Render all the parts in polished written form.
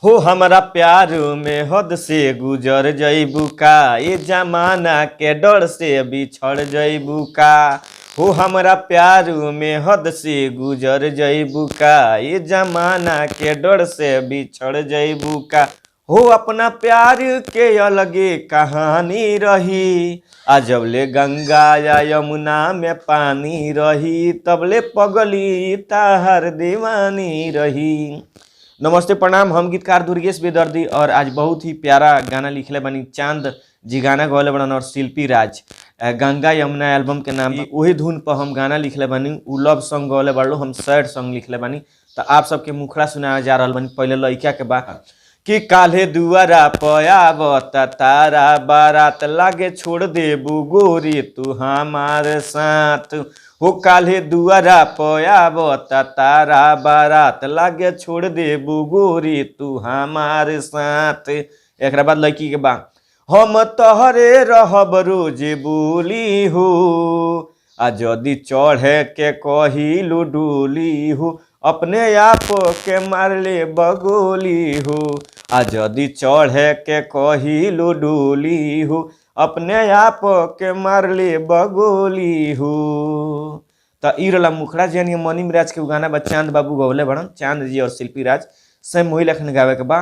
हो हमारा प्यार में हद से गुजर जईबू का, ये जमाना के डर से बिछड़ जईबू का। हो हमारा प्यार में हद से गुजर जईबू का, ये जमाना के डर से बिछड़ जईबू का। हो अपना प्यार के अलगे कहानी रही, आ जबले गंगा या यमुना में पानी रही, तबले पगली ताहर दीवानी रही। नमस्ते, प्रणाम। हम गीतकार दुर्गेश बेदर्दी और आज बहुत ही प्यारा गाना लिखले बानी। चांद जी गाना गौले बड़न और शिल्पी राज। गंगा यमुना एल्बम के नाम बा। वही धुन पर हम गाना लिखले बानी। उ लव सॉन्ग गौले बाड़लो, हम सैड सॉन्ग लिखले बानी। तो आप सबके मुखड़ा सुनावे जा रहल बानी। पहले लइका के बा कि काल्हे दुआरा पयावत तारा बारात, लागे छोड़ देबू गोरी तू हमार साथ। हो काल्हे दुआरा पयावत तारा बारात, लागे छोड़ देबू गोरी तू हमार साथ। एकरा बाद लड़की के बा, हम तोहरे रहब रोज बोली हो, आ जदि चढ़े के कहिलू डोली हो, अपने आप के मारले बगोली हो। आ जदि चढ़े के कहिलू डोली हो, अपने आप के मारले बगोली हो। त ई रहला मुखड़ा जन मनी मिराज के उ गाना बा। चांद बाबू गौले बड़न, चांद जी और शिल्पी राज। सेम वही लखन गावे के बा।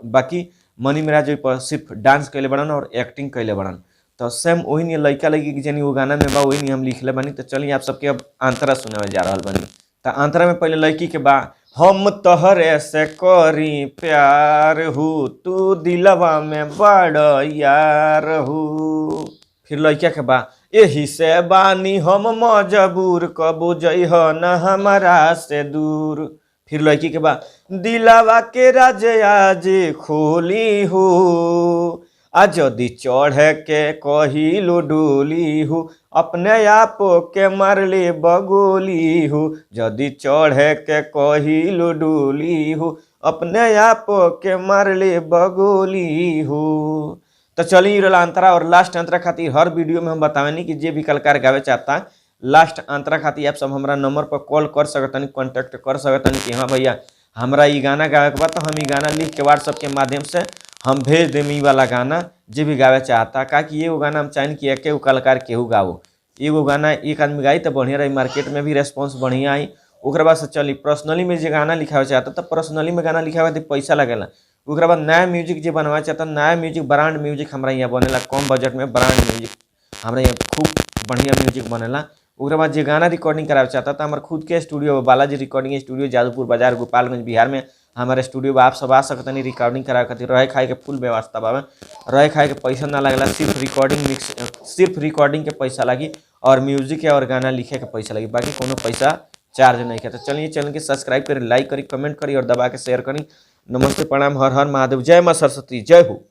बाकी मनी मिराज ओहि पर सिर्फ डांस कैले बड़न और एक्टिंग कैले बड़न। तो सेम वही नहीं लड़का लड़की के जनी वो गाना में बा, वही नहीं हम लिखले बानी। तो चलिए, आप सबके अब आंतरा सुनावे जा रहल बानी। तो आंतरा में पहले लड़की के बा, हम तोहरे से करी प्यार हूँ, तू दिलवा में बड़ यार हूँ। फिर लड़का के बा, एही से बानी हम मजबूर, कबो जइह न हमारा से दूर। फिर लड़की के बा, दिलावा के राज आज खोली हो, आ जदि चढ़े के कहिलो डोली हो, अपने आप के मारले बगोली हो। जदि चढ़े के कहिलो डोली हो, अपने आप के मारले बगोली हो। तो चलिए, रहला अंतरा। और लास्ट अंतरा खातिर हर वीडियो में हम बतावेनी कि जे भी कलाकार गावे चाहता, लास्ट अंतरा खातिर आप सब हमारा नंबर पर कॉल कर सकतनी, कांटेक्ट कर सकतनी कि हाँ भैया, हमरा ई गाना गावे के बा। तो हम ई गाना लिख के व्हाट्सअप के माध्यम से हम भेज देम। ई वाला गाना जे भी गावे चाहता, का कि एगो गाना हम चाहें कि एके गो कलाकार केहू गाओ। एगो गाना एक आदमी गाई तो बढ़िया रही, मार्केट में भी रेस्पॉन्स बढ़िया आई। ओकरा बाद से चली, पर्सनली में जे गाना लिखावे चाहता, तो पर्सनली में गाना लिखावे खातिर पैसा लगेला। ओकरा बाद नया म्यूजिक जे बनवावे चाहता, नया म्यूजिक, ब्रांड म्यूजिक हमरा यहाँ बनेला। कम बजट में ब्रांड म्यूजिक हमरा यहाँ खूब बढ़िया म्यूजिक बनेला। ओकरा बाद जे गाना रिकॉर्डिंग करावे चाहता, तो हमार खुद के स्टूडियो बा, बालाजी रिकॉर्डिंग स्टूडियो, जादूपुर बाजार, गोपालगंज, बिहार में हमारे स्टूडियो बा। आप सब आ सकतनी रिकॉर्डिंग करावे खातिर। रहे खाए के फुल व्यवस्था बावे। रहे खाए के पैसा ना लगेला, सिर्फ रिकॉर्डिंग मिक्स, सिर्फ रिकॉर्डिंग के पैसा लागी और म्यूजिक के और गाना लिखे के पैसा लगी, बाकी कोनो पैसा चार्ज नहीं है। तो चलिए, चैनल के सब्सक्राइब करी, लाइक करी, कमेंट करी और दबा के शेयर करी। नमस्ते, प्रणाम, हर हर महादेव, जय माँ सरस्वती, जय हो।